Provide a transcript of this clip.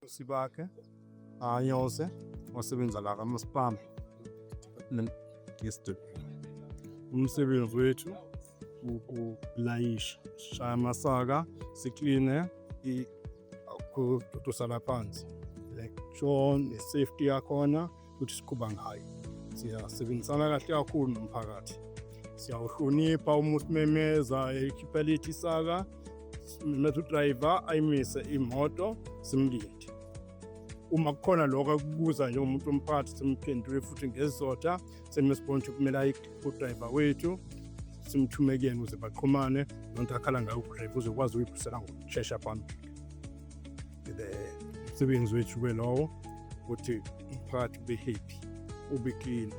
Sibakhe Anyose osebenza la kaMasipala District. Umsebenzi wethu ukulayisha, sishaya amasaka, sikline kusala phansi. Like sure ne-safety yakhona ukuthi siqhuba ngayo. Siyasebenzisana kahle kakhulu nomphakathi. Siyawuhlonipha uma usimemeza ekhipha lithi isaka, simemeza udrayiva ayimise imoto simlinde. Uma kukhona lokho akubuza njengomuntu womphakathi simphendule futhi ngezizotha, semisibona ukuthi kumele aye kudrayiva wethu simthume kuyena ukuze baxhumane nonto akhala ngayo udrayiva ukuze ukwazi ukuyibuyisela ngokushesha phambili. The umsebenzi wethu ke lowo ukuthi umphakathi ube happy, ube clean.